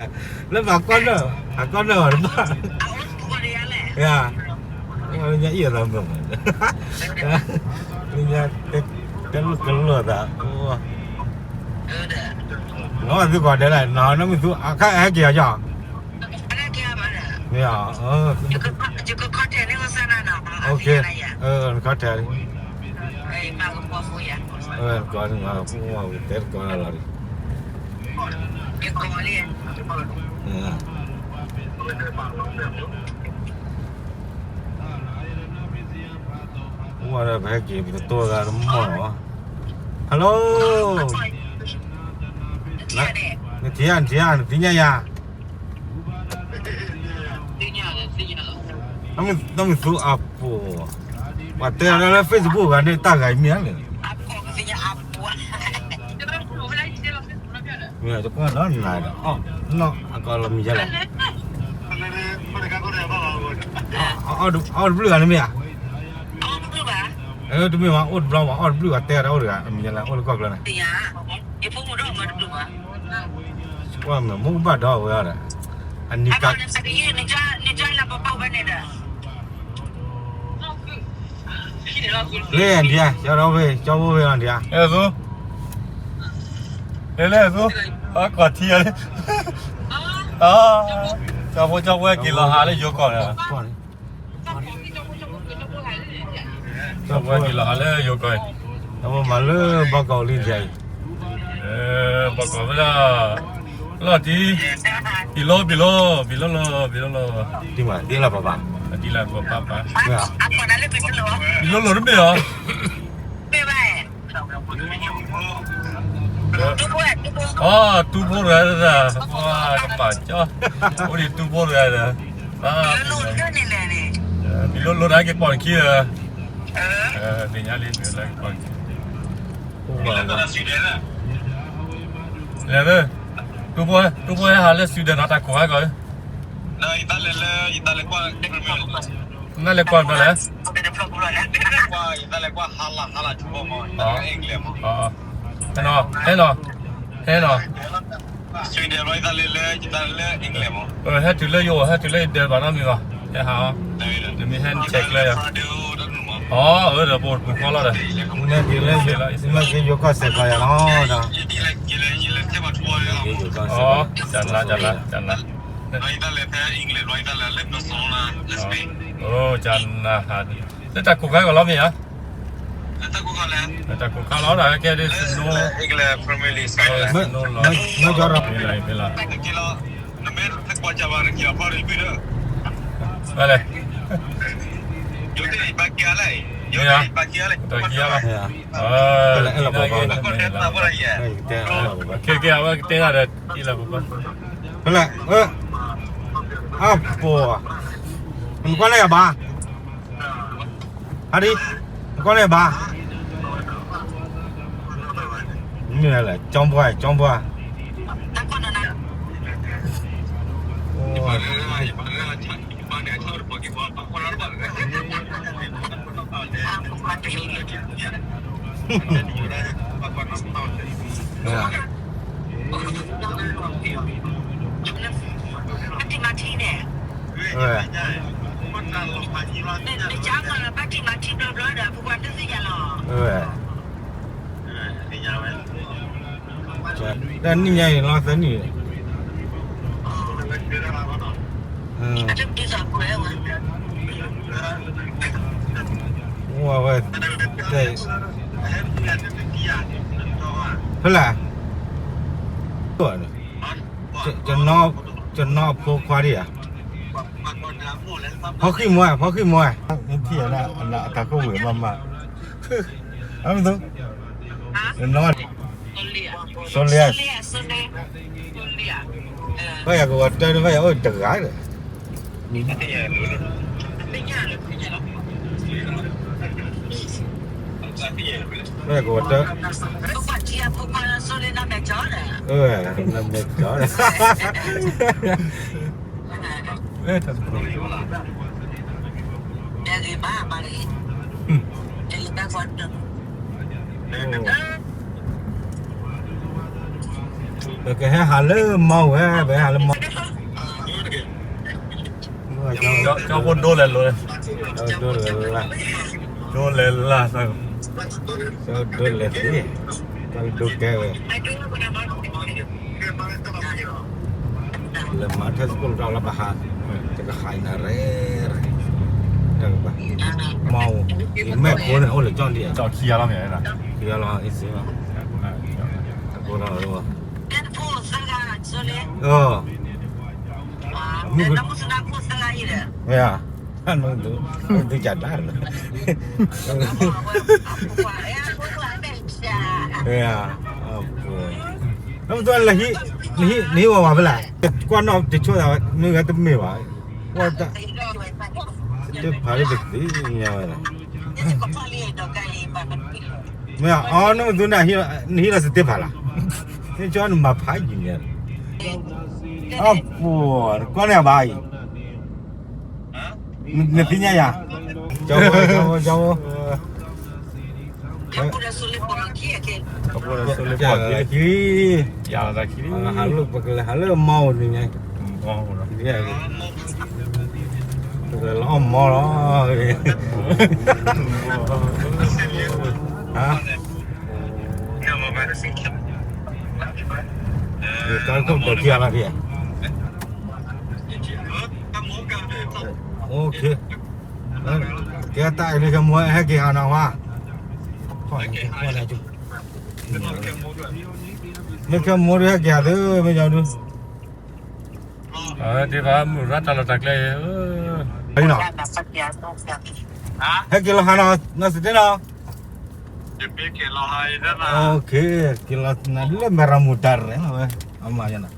လၢမၤကီၢ်နၢၣ်, အကီၢ်နၢၣ်အီၤတဘၣ်, ယၤ, လၢညါအံၤအသးမုာ်မး, လၢညါတဲလိာ်ကလိာ်သး, နီၢ်သုကိးဒဲးလဲၣ်, နီၢ်မုၢ်သူ အခါဟဲက့ၤအီၤယီၤ, မ့ၢ်, နခီထဲးလံ, တဲတကီၢ်လီၤလံ, အိၣ်ဝဲဒၣ်ပဟဲက့ၤပတတိၢ်ဂၤတမီၢ်လီၤ, hello, နထံၣ်ဧါ, နထံၣ်ဧါ, နသ့ၣ်ညါယၤ, နီၢ်မုၢ်သူအပူၤ, ပှၤတဲအီၤလၢ Facebook ဂၤန့ၣ် တၢ်ဂၤအံၤမ့ၢ်ဧါလဲၣ်, မ့ၢ်တကွၢ်နီၢ်နၤဒီး, နီၢ်အကီၢ်လီၤမံၤယါလဲၣ်, အီၣ်တဘျုးဂၤန့ၣ်မ့ၢ်ဧါ, တမ့ၢ်မး အိၣ်တဘျီမး အီၣ်တဘျုးဂၤ တဲတၢ်အိၣ်တဂၤ အမံၤယါလဲၣ် အိၣ်လၢကီၢ်ချၢန့ၣ်, ကွၢ်မ့ၢ်မ့ၢ်ဘၣ်ဒီးဝဲဒၣ်, အနံၤကါ လၢဒံးဧါ, ကၠီဒီဖဲ ကၠီဖိဖဲလီၤဒံးဧါ, အဲၣ်သိ, လဲၤလဲၣ်သိ, အကွၢ်ထံဧါ, ကၠီဖိကၠီဖိက့ၤလီၤဟးလၢယိၤကီၢ်န့ၣ်, ကၠီဖိက့ၤလီၤဟးလၢယိၤကီၢ်, ကၠီဖိမၤလၢဘီကီၢ်လံဒံးအံၤ, ဘီကီၢ်ဝဲဒၣ်, လီၤတံၢ်, ပံၤလိပံၤလိ, ပံၤလိလီၤ, ပံၤလိလီၤ, တံၢ်မး တံၢ်လၢပပၢ်, တံၢ်လၢပပၢ်, ပံၤလိလီၤတမ့ၢ်ဧါ, အ, တူဖိတဂၤ, ကပာ်ကၠီ, အိၣ်ဒံးတူဖိတဂၤဒီး, ပံၤလိလိာ်တၢ်က့ၤပိာ်နခံဒီး, သ့ၣ်ညါလံ, တူဖိ, တူဖိဟဲဟးလၢ Sweden နီၤ တၢ်ခိၣ်ဟဲကီး, နလဲၤကွၢ်ဘျီလဲၣ်, ဟဲနီၤ, ဟဲနီၤ, ဟဲနီၤ, ဟဲတုၤလၢယအိၣ် ဟဲတုၤလၢယဒဲးဘၣ်နီတမံၤဘၣ်, ဟဲဟးအီၤ, နမ့ၢ်ဟဲနဆဲးကျၢယၤ, အၢ ဒီးပအိၣ်တပူၤဃီလီၤဒီး, မ့ၢ်က့ၤလၢယိၤကီၢ်စဲးကီးယၤလီၤဒီး, ကနၤ, ကနၤ, ကနၤ, ကနၤ, လၢတၢ်ခိၣ်ခါကီးလီၤမ့ၢ်ဧါ, လၢတၢ်ခိၣ်ခါလီၤဒီး ကဲဒ် snow, snow လီၤ, မ့ၢ်လီၤ, မ့ၢ်လီၤ, မ့ၢ်လီၤ, မ့ၢ်လဲၣ်, မ့ၢ်ဧါ, တကံလီၤ, ခဲကဲအဝဲကတဲဒၣ်ဒီး ကံလီၤပပၢ်, ဖဲလဲၣ်, အပှၤ, နကွၢ်လၢယၤဘၣ်, ဟါဒံ, နကွၢ်လၢယၤဘၣ်, မ့ၢ်လဲၣ်, ကၠီပှၢ်, ကၠီပှၢ်, တနံၣ်ညါအံၤလီၤသၢနံၣ်, ဝဲ, ဖဲလဲၣ်, ကနီၢ်ဖိခွါဒံးဧါ, ဖီဃံမိၢ်, ဖီဃံမိၢ်, နထံၣ်အတၢ်ခိၣ်ဝဲမးမး, အမ့ၢ်သိ, နီၢ်, စီလ့, ဘၣ်ယၤကဝီၤတၢ်န့ၣ် ဘၣ်ယၤအိၣ်တဂၤဒီး ဘၣ်ယၤကဝီၤတၢ်, နမဲာ်ကၠီ, တၢ်ဂ့ၤဘၣ်မးလံ, တၢ်ဂ့ၤဘၣ်ကွၢ်တၢ်, အိၣ် ပကဟဲဟးလၢမီဝဲ ပဟဲဟးလၢမီ ကၠီဖိဒိလဲၤလိၤ, ဒိလဲၤလၢ, ဒိလဲၤလၢ, ကၠီဒိလဲၤသ့, ကၠီဒိကဲဝဲ, လဲၤမၤထၢၣ်စကိၣ်တၢ်လၢပဟး, တကဟးနၤရဲ, တၢ်ကဘၣ်, မီ, မဲာ်ဖိန့ၣ်အိၣ်လၢကၠီလံ, ကၠီခံဂၤလီၤမ့ၢ်, ခံဂၤလီၤ, အ့ၣ်စ့လီၤ, အဃိလီၤ, မုၢ်, မ့ၢ်ဧါ, သုကဒၣ်လၢ, မ့ၢ်ဧါ, နမ့ၢ်လၢဟံၣ်, နဟံၣ်ဝဲဝဲဖဲလဲၣ်, ကွၢ်နီၣ်တဆိၣ်သးဝဲ မ့ၢ်ဂ့ၤတမ့ၢ်ဘၣ်, ကွၢ်တၢ်, တဖးလၢပသ့ၣ်ညါဝဲလီၤ, မ့ၢ်အီၤ နမ့ၢ်သူန့ၣ် နဟံၣ်လီၤစတ့ဖးလီၤ, နကၠီနမၤဖးယံၤန့ၣ်, အပူၤ, ကွၢ်န့ၣ်ဘၣ်အံၤ နသ့ၣ်ညါယၤ, ကၠီဖိ, ကၠီဖိ, ကၠီဖိ, ခံ, ယၤလီၤသးခံ, ဟးလၢပကလဲၤဟးလၢမီအိၣ်န့ၣ်ညါ, ပကလဲၤလီၤအီၣ်မီလီၤ, ဟါ, ကၠီဖိ ကၠီဖိ, ကဲတၢ်အံၤလၢကမူဟဲက့ၤဟးနီၤဝါ, မ့ၢ်ခဲမူဒုးဟဲက့ၤဟးသု မ့ၢ်ညီဒုး, ဒ်သိးမုၢ်ရၤတၢ်လီၢ်တၢ်ကျဲအံၤ, ဟဲက့ၤလီၤဟးနီၤ နီၢ်စတ့နီၤ, က့ၤလီၤနၤလၢမဲၢ်ရၤမူၤ တၢ်ရဲၣ်လီၤဝဲ, အမၤယၤနီၤ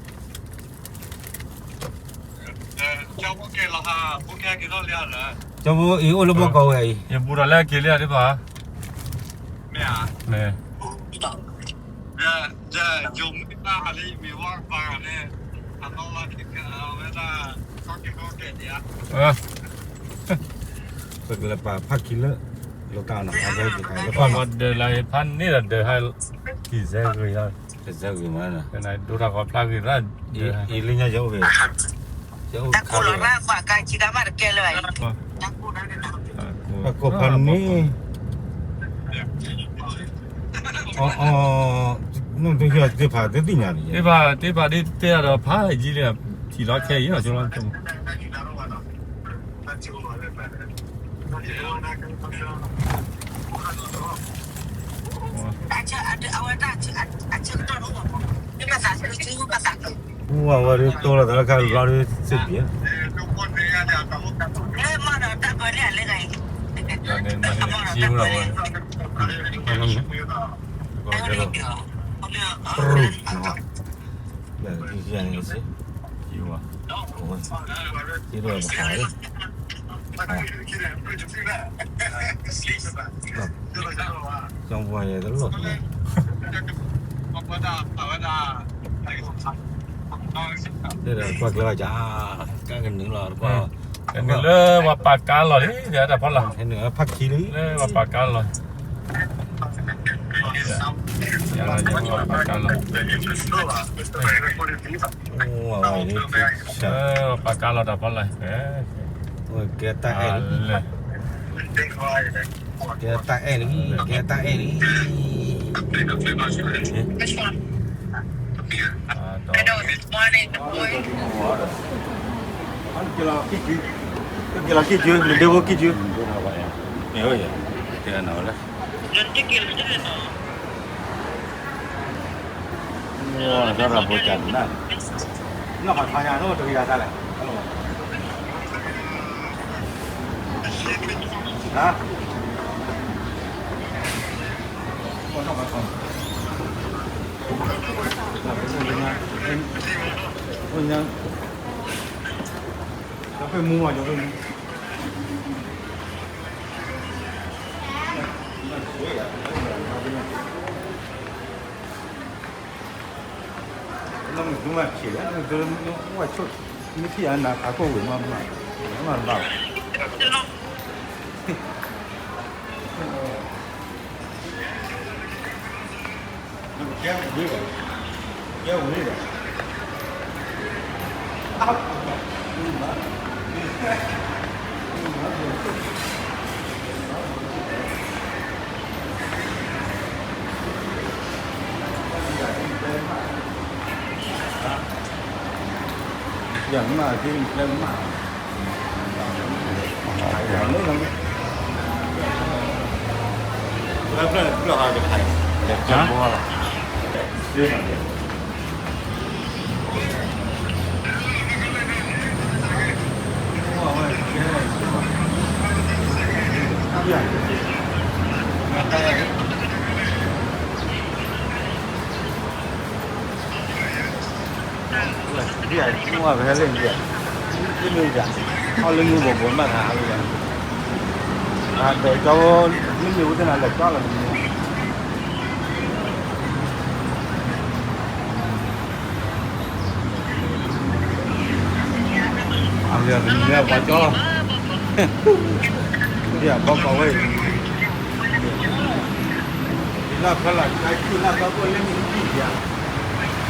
ကၠီဖိအံၤအိၣ်လၢဘီကီးဝဲအံၤ, ယဘူးဒီးလၢက့ၤလံဒ်သိး, မ့ၢ်, ပကလဲၤပာ်ဖးခံလၢ, လီၤတၢ်နီၤ, ဒၢးလၢဖးန့ၣ်ဒီးဒၢးဟဲ, ကံၢ်စဲဂ့ၤလီၤ, ကံၢ်စဲဂ့ၤမး, ဒိၣ်တၢ်ဂီၤဖျါဂ့ၤရၣ်, အံၤလၢညါယအိၣ်ဂ့ၤ, ယအိၣ်ခါဂ့ၤ, တၢ်ကိၢ်ဖးန့ၣ်, အီၤ, နတဟံၣ်သ့ၣ်ဖးတသ့ၣ်ညါန့ၣ်, သ့ၣ်ဖး, သ့ၣ်ဖးဒ်တဲဒီးဖးယံၤလံ, ထံၣ်လီၤခဲအံၤလီၤကၠိလီၤ, ဝဲဝဲဒ်တိၢ်လီၤသးလၢခါလီၤဒ်စ့ၢ်ကီး, န့ၣ်မၤန့ၣ်စံဝဲလီၤဝဲ, ကဲလီၤ, ပရူၢ်, လၢယၤန့ၣ်စ့, ယဒိးပခးလၢ, ကၠီပှၤယဲတလိၣ်, လၢကွၢ်ကျဲဘၣ်ကၠၣ်, ကနုာ်လၢပှၤပာ်ကါလီၤလံ, တၢ်ဖီလာ်, ဖးခံလံ, လၢပှၤပာ်ကါလီၤ, ပှၤပာ်ကါလီၤ, ပှၤပာ်ကါလီၤတၢ်ဖီလာ်, ကဲတၢ်အဲၣ်လံ, ကဲတၢ်အဲၣ်လံ, ကဲတၢ်အဲၣ်လံ, ကဲလီၤခံကု, ကဲလီၤခံကု, နဒ့ဖိခံကု, မ့ၢ်ဝဲ, တဲနၤဝဲလၢ တၢ်ရၤဖိကၠၣ်နၤ, နီၢ်ခီထီညါ နအိၣ်တဂ့ၤဂၤတၢ်လဲၣ်, ဟါ, အိၣ်ညါ, ကၠီဖ့ၣ်မူမး ကၠီဖ့ၣ်မူ နမ့ၢ်သူမးဆံးလၢ နမ့ၢ်သူမ့ၢ်ဝဲဆိၣ် မ့ၢ်ထံၣ်အနၤခးခိၣ်ဝံၤမးမး မးဘၣ် နကဲမ့ၢ်ဝံၤဘၣ် အီၣ်လၢမုၢ်ဘိးဘိးမးတၢ်ဟးလၢယၤ, အဒီးကၠီ, မ့မ့ၢ်ဝဲသ့ၣ်နၤလဲၤကၠီလီၤတမံၤ, အလၢတမံၤလၢပှၤကၠီ, ဒ်ဘီကီးဝဲအံၤ, လၢဖဲလၢ်ကၠီလၢ်သီခိၣ်လၢမ့ၢ်တံၢ်ယၤ လၢ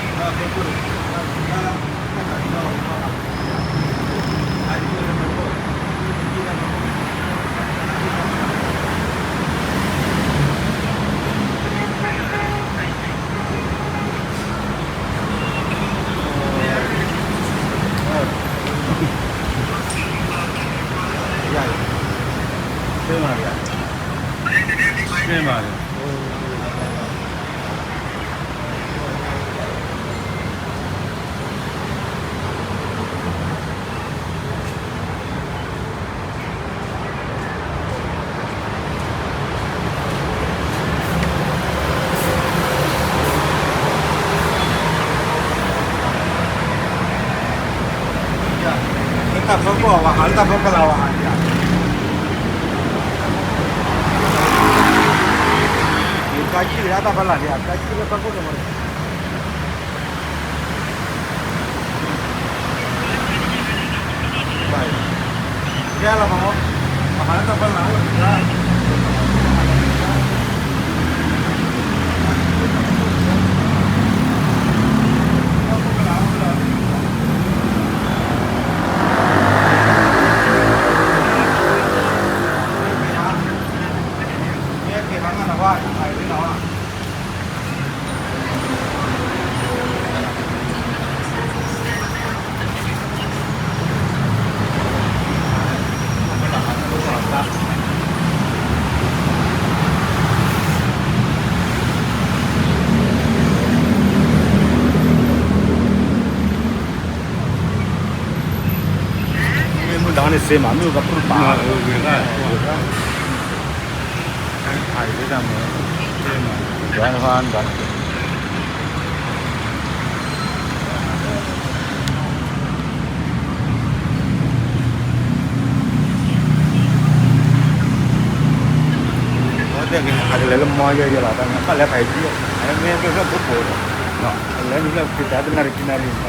တၢ်ဖီခိၣ်အဝဲဟး လၢတၢ်ဖီခိၣ်လၢအဝဲဟးဒံးဧါ, ယကဆံၣ်လၢတၢ်ဖီလာ်ဒံးဧါ, ကဆံၣ်လၢဖီခိၣ်န့ၣ်မး ကဲလီၤမး, ပဟးလၢတၢ်ဖီလာ်အိၣ်တခါ, ကဲကဲၤမးနဝါ, မ့ၢ်မုၢ်ဒီးန့ၣ်စ့မး မ့ၢ်ကပြုၢ်ပာ်, အါ ဒ်တၢ်မၤ, ဒ်တၢ်မၤ, အကလဲၤလၢမီယဲယဲလီၤ, တၢ်မ့ၢ်ဘၣ်လဲၤဖးယံၤ, မ့ၢ်ဘျဲၣ်ဘျဲၣ်ဖိဖိဒီး, လဲၤမ့ၢ်ဘျဲၣ်ဖံးတၢ်တနၣ်ရံၣ်ခံနၣ်ရံၣ်မး,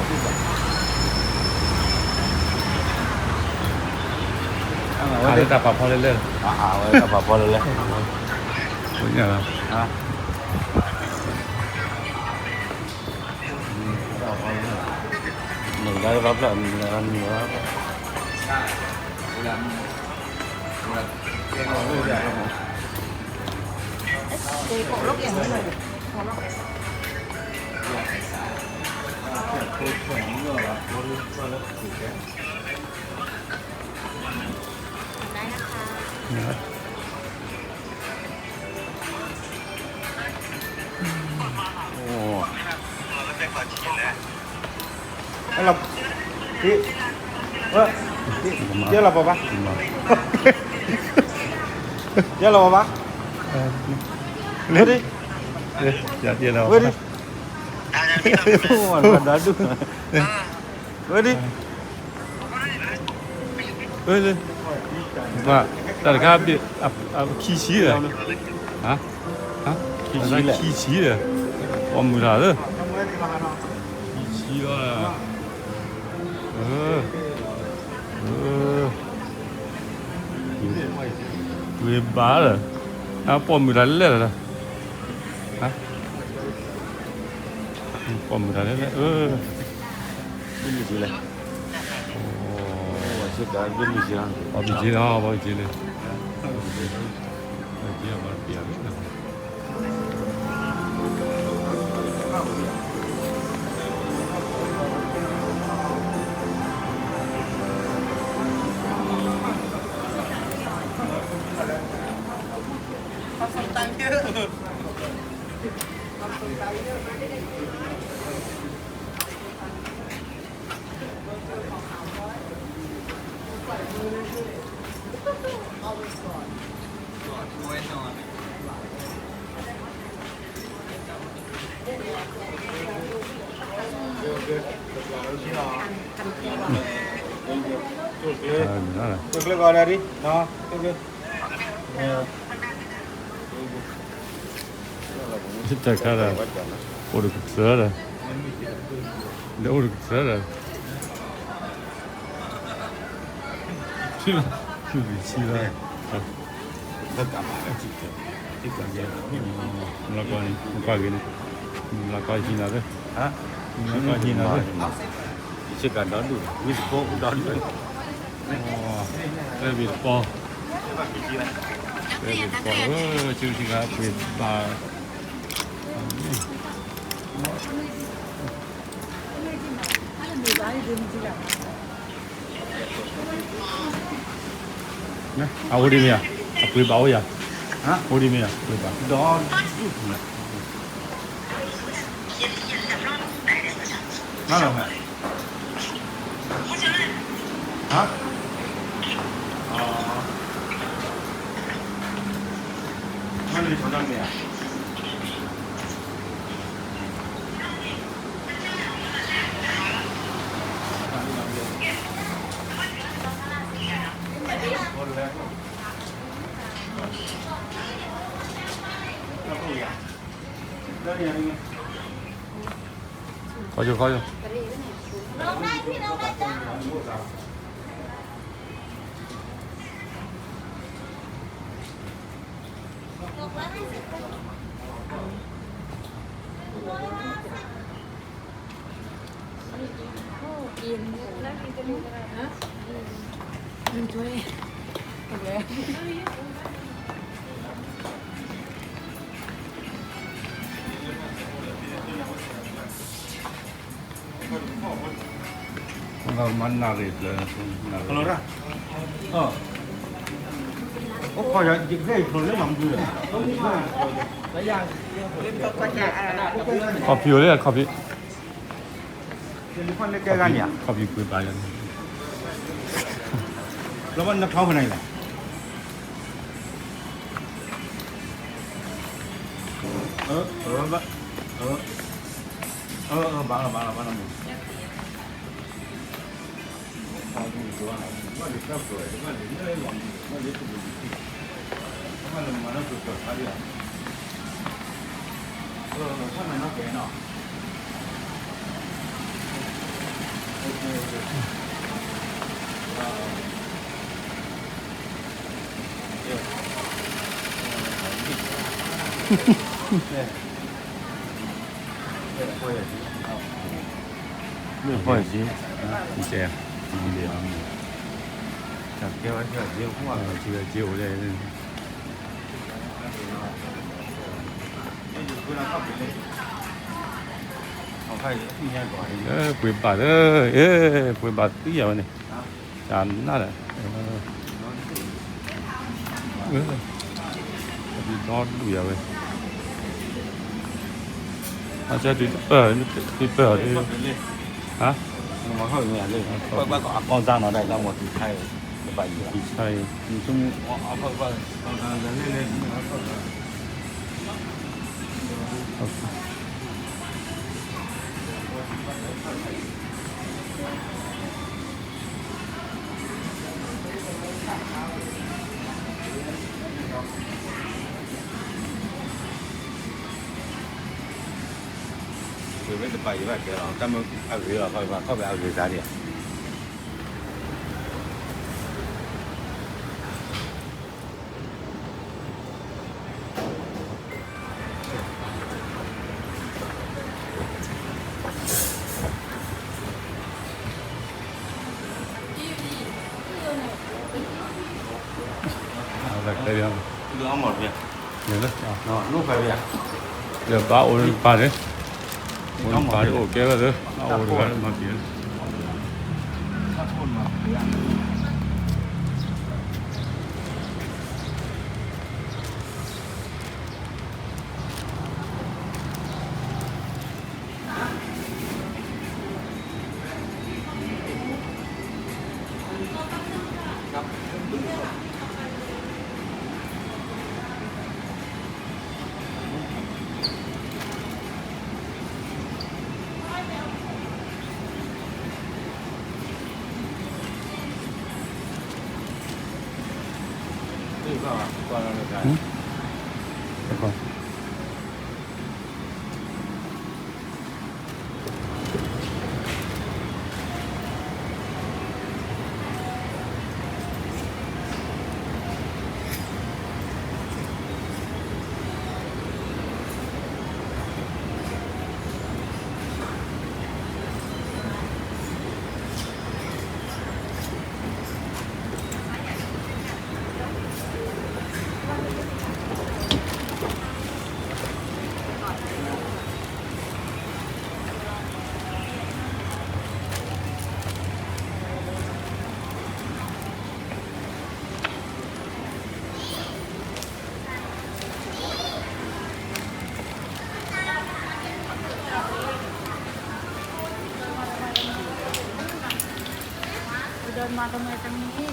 အဝဲတၢ်ပာ်ဖီလဲၣ်လဲၣ်, အဝဲတၢ်ပာ်ဖီလဲၣ်လဲၣ်, မ့ၢ်ဒါတဘၣ်ဖျၢၣ်, မ့ၢ်ဒါတဘၣ်ဖျၢၣ်, ယဲလီၤပှၤဘၣ်, ယဲလီၤပှၤဘၣ်, ဝဲဒၣ်, ဝဲဒၣ်, ဝဲဒၣ်, တၢ်တခါ, ခံဆံဒီး, ခံဆံဒီး, ပိာ်မုၣ်တၢ်လၢ, ခံဆံဒီး, ဝဲဘၣ်ဒီး, ပိာ်မုၣ်တၢ်လဲၣ်လီၤ, ကွၢ်မုာ်တၢ်လဲၣ်, အၢ, ဘၣ်မုာ်က့ၤလဲၣ်, ဘၣ်မုာ်က့ၤလီၤ, ဘၣ်မုာ်က့ၤလီၤ, ဘၣ်မုာ်က့ၤလီၤ, ဘၣ်မုာ်က့ၤလီၤ. တၢ်ခါဒီး အိၣ်တကထၢဒီး, ဒီးအိၣ်တကထၢဒီး, ဆံလီၤ, ဆံလီၤ, လီၤကီန့ၣ် ကွၢ်က့ၤန့ၣ်, လီၤကီဟံးနၤသ့, လီၤကီဟံးနၤသ့, ယဆ့ကၤဒီဒူၣ်, ဝံသကိးဒီဒူၣ်, သၢဘ့ၣ်တပီၤ, သၢဘ့ၣ်တပီၤ, ဆူဆံဂၤပှ့ၤဘၣ် အအိၣ်ဒံးမ့ၢ်ဧါ, အပှ့ၤဘၣ်အိၣ်ယၤ, အိၣ်ဒံးမ့ၢ်ဧါ, ပှ့ၤဘၣ်, ဒီဒူၣ်, ဟါ, ဟါ, မ့ၢ်လၢထီၣ်ဒၣ်မ့ၢ်ဧါ. ခီယိ ခီယိ မၤနၣ်ရံၣ်ဖျၢၣ်, အိၣ်ခိးယၤ ယကဟဲယဖျိလၢမၤမနုၤလဲၣ်, ခီၣ်ဖံးအိၣ်လၢ ခီၣ်ဖံး, ခီၣ်ဖံးကွံာ်ပာ်ယၤန့ၣ်, လီၤဘၣ်နထီဖဲန့ၣ်လဲၣ်. အၢ, အၢ, ဘၣ်, အၢ, အၢ, ဘၣ်လီၤ, ဘၣ်လီၤ, ဘၣ်လီၤန့ၣ်.ပှ့ၤဘၣ်လၢ, ပှ့ၤဘၣ်သံယၤဝဲန့ၣ်, တၢ်နးဒီး, ဒီဒူၣ်ယၤဝဲ, အဆၢတုၤတပၢၢ်, တုၤပၢၢ်အီၤဒ်, ဟါ, အကီၢ်စၢ်နီၤဒၣ်တၢ်မီၤတံၢ်ခါအံၤ, တဘၣ်ယံၤဘၣ်, တံၢ်ခါအံၤ, ဝဲတဘၣ်ယံၤဘၣ်ကဲလီၤ, တၢ်မ့ၢ်အဂ့ၤလီၤ, ခီၣ်ဖံးအဂ့ၤသးဒံးဧါ. အ တၢ်ခဲဒံး, လၢ လၢဘၣ်အိၣ်တပၤန့ၣ်, အိၣ်တပၤန့ၣ်အိၣ်ကဲဝဲသ့, ဘၣ်အိၣ်တဂၤမၤက့ၤ, က့ၤန့ၣ်ဒီး,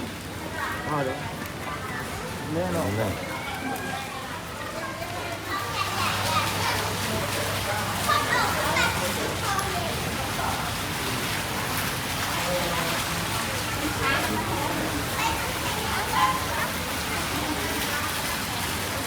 ဟဲက့ၤလၢအိၣ်ဘှံးန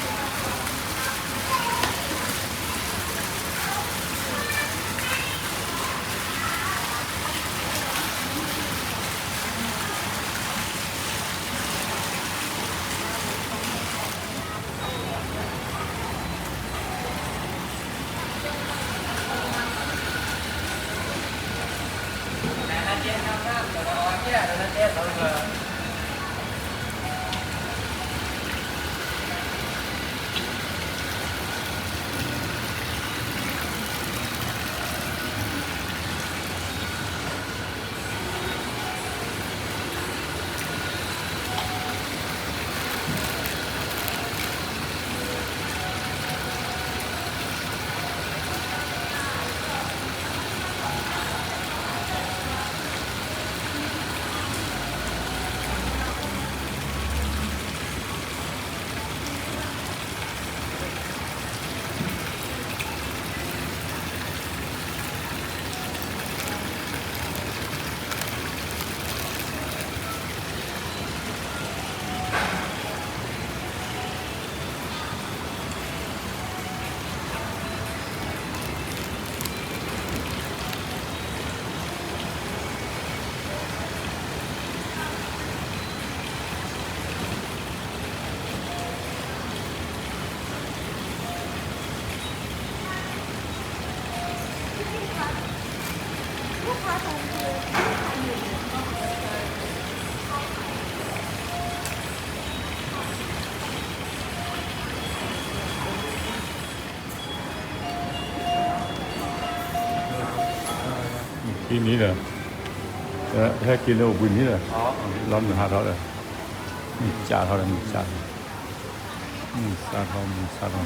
့ၣ်ဒီး, လီၤမုၢ်ဟးထီၣ်ဒီး, မုၢ်စးထီၣ်ဒီးမုၢ်စးလီၤ, မုၢ်စးထီၣ် မုၢ်စးထီၣ်.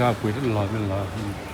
ပှ့ၤတလီၤမ့ၢ်လီၤ,